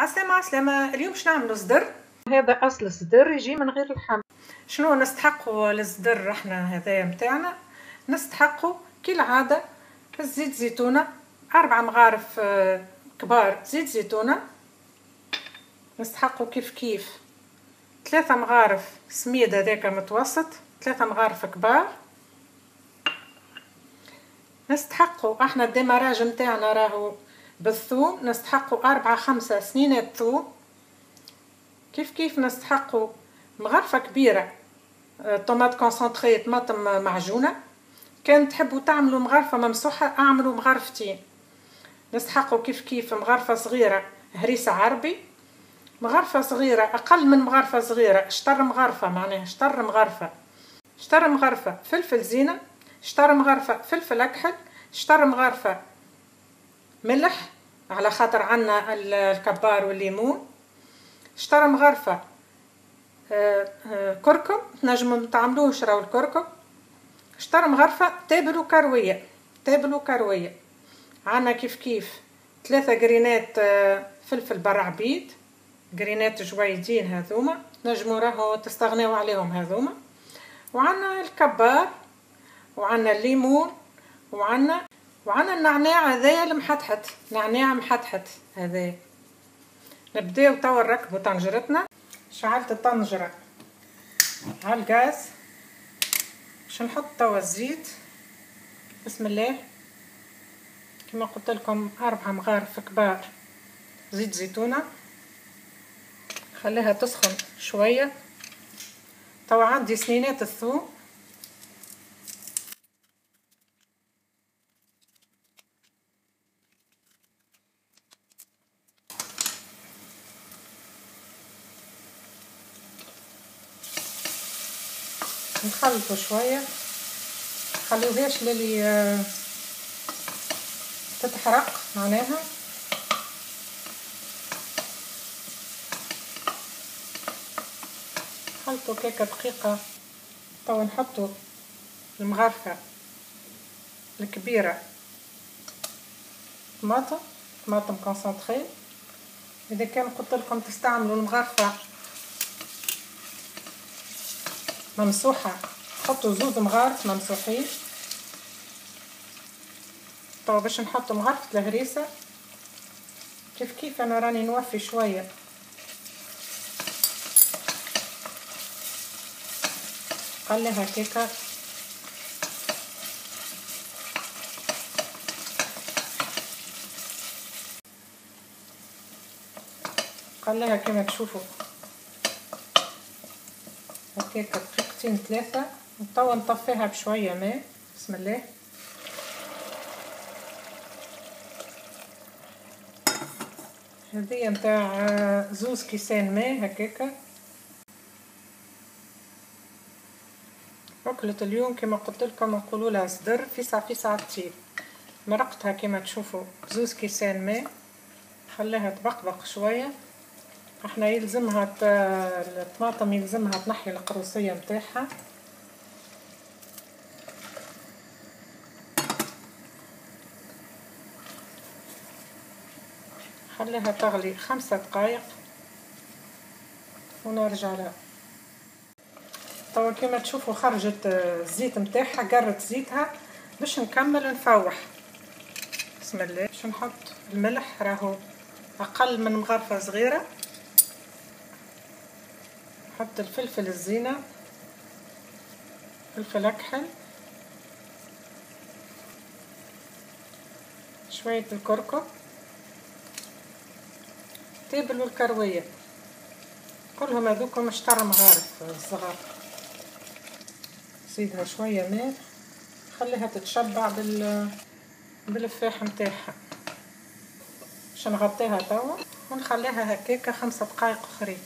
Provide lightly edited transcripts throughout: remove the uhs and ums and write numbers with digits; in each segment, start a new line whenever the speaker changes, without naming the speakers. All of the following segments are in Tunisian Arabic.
عسلامة عسلامة. اليوم باش نعملو صدر.
هذا اصل الصدر يجي من غير اللحم.
شنو نستحقوا للصدر احنا هذايا نتاعنا؟ نستحقوا كالعادة الزيت زيتونة، 4 مغارف كبار زيت زيتونة. نستحقوا كيف كيف 3 مغارف سميد هذاك متوسط، 3 مغارف كبار. نستحقوا احنا ال démarrage نتاعنا راهو بالثوم، نستحقوا 4 5 سنينات ثوم. كيف كيف نستحقوا مغرفة كبيرة tomate concentrée، طماطم معجونة. كان تحبوا تعملوا مغرفة ممسوحة اعملوا مغرفتين. نستحقوا كيف كيف مغرفة صغيرة هريسة عربي، مغرفة صغيرة أقل من مغرفة صغيرة، شطر مغرفة، معناها شطر مغرفة، شطر مغرفة فلفل زينة، شطر مغرفة فلفل أكحل، شطر مغرفة ملح على خاطر عنا الكبار والليمون، شطر مغرفة كركم، تنجموا تعملوه راهو الكركم، شطر مغرفة تابل وكروية، تابل وكروية. عنا كيف كيف 3 قرينات فلفل برعبيد، قرينات جويدين هذوما تنجموا راهو تستغناو عليهم هذوما. وعنا الكبار، وعنا الليمون، وعنا النعناع هذايا المحتحت، نعناع محتحت هذايا. نبداو توا نركبو طنجرتنا. شعلت الطنجرة على الغاز باش نحط توا الزيت. بسم الله. كما قلت لكم 4 مغارف كبار زيت زيتونة، خليها تسخن شوية. توا عندي سنينات الثوم، نخلطو شوية، خليوهاش للي تتحرق معناها. خلطو كيكة دقيقة. توا نحطو المغرفه الكبيرة طماطم، طماطم concentrée. اذا كان قلت لكم تستعملوا المغرفه ممسوحة حطوا 2 مغارف ممسوحين. توا باش نحطوا مغرفه الهريسه كيف كيف. انا راني نوفي شوية. قلها كيكة. قلها كما تشوفوا هكاكا دقيقتين 3. وتوا نطفيها بشوية ماء. بسم الله. هذه نتاع 2 كيسان ماء هكاكا. أكلة اليوم كما قلت لكم نقولوا لها صدر فيسع فيسع تطيب. مرقتها كما تشوفوا 2 كيسان ماء، خليها تبقبق شوية. احنا يلزمها الطماطم يلزمها تنحي القروصيه نتاعها. خليها تغلي 5 دقائق ونرجع لها. توا كما تشوفوا خرجت الزيت نتاعها، قرت زيتها. باش نكمل نفوح. بسم الله. باش نحط الملح راهو اقل من مغرفه صغيرة. نحط الفلفل الزينة، فلفل اكحل، شوية الكركم، تابل والكرويه، كلهم هذوكم شطر مغارف الصغار. زيدها شوية ماء، خليها تتشبع بالفاح نتاعها. باش نغطيها توا ونخليها هكاكا 5 دقائق اخرين.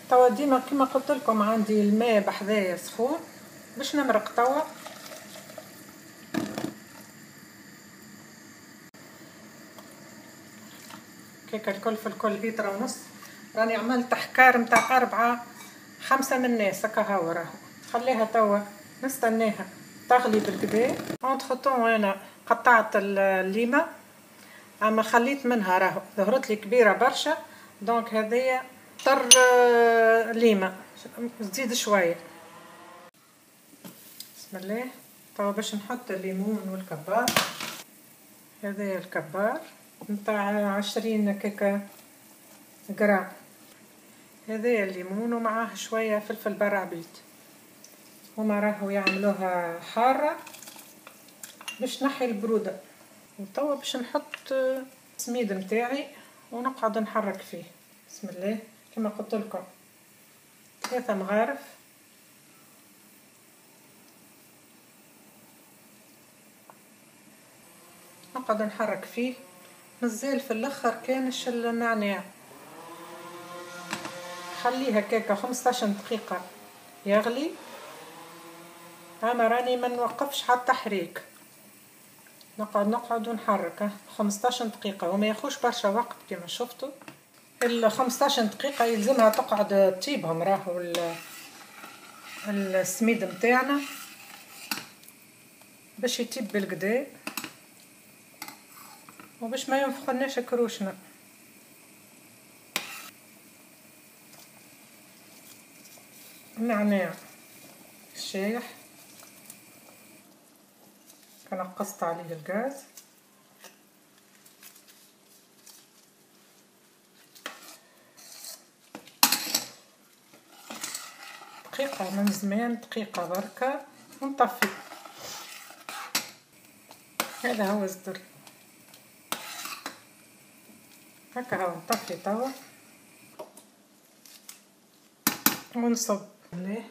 توا ديما كما قلت لكم عندي الماء بحذايا سخون باش نمرق توا. هكاكا الكل في الكل 1.5 لتر. راني عملت حكار نتاع 4 5 من الناس هكا هاو راهو. خليها توا نستناها تغلي بالكدا. entre-temps انا قطعت الليمه، اما خليت منها راهو ظهرت لي كبيرة برشا. donc هذيا طر ليمه تزيد شوية. بسم الله. توا باش نحط الليمون والكبار. هذايا الكبار نتاع 20 كيكة غرام. هذايا الليمون ومعاه شوية فلفل برعبيط. هما راهو يعملوها حارة باش نحي البرودة. وتوا باش نحط السميد نتاعي ونقعد نحرك فيه. بسم الله. كما قلت لكم 3 مغارف. نقعد نحرك فيه. مازال في الاخر كانش النعناع. خليه هكاكا 15 دقيقة يغلي. اما راني ما نوقفش حتى حريك، نقعد ونحرك 15 دقيقة وما ياخوش برشا وقت كما شفتوا. ال 15 دقيقة يلزمها تقعد تطيبهم راهو السميد نتاعنا باش يطيب بالقدا وباش ما ينفخناش كروشنا. النعناع الشايح كنقصت عليه الغاز. دقيقة من زمان، دقيقة بركة ونطفي. هذا هو الزر هكا هو. نطفي توا ونصب عليه.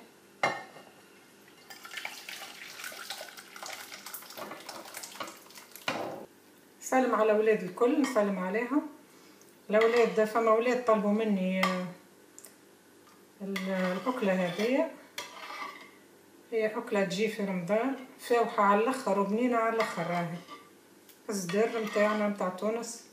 نسلم على اولاد الكل، نسلم عليهم الاولاد. فما اولاد طلبوا مني الاكلة هذه، هي اكله تجي في رمضان، فاوحه على الاخر وبنينه على الاخر. راهي الصدر نتاعنا نتاع تونس.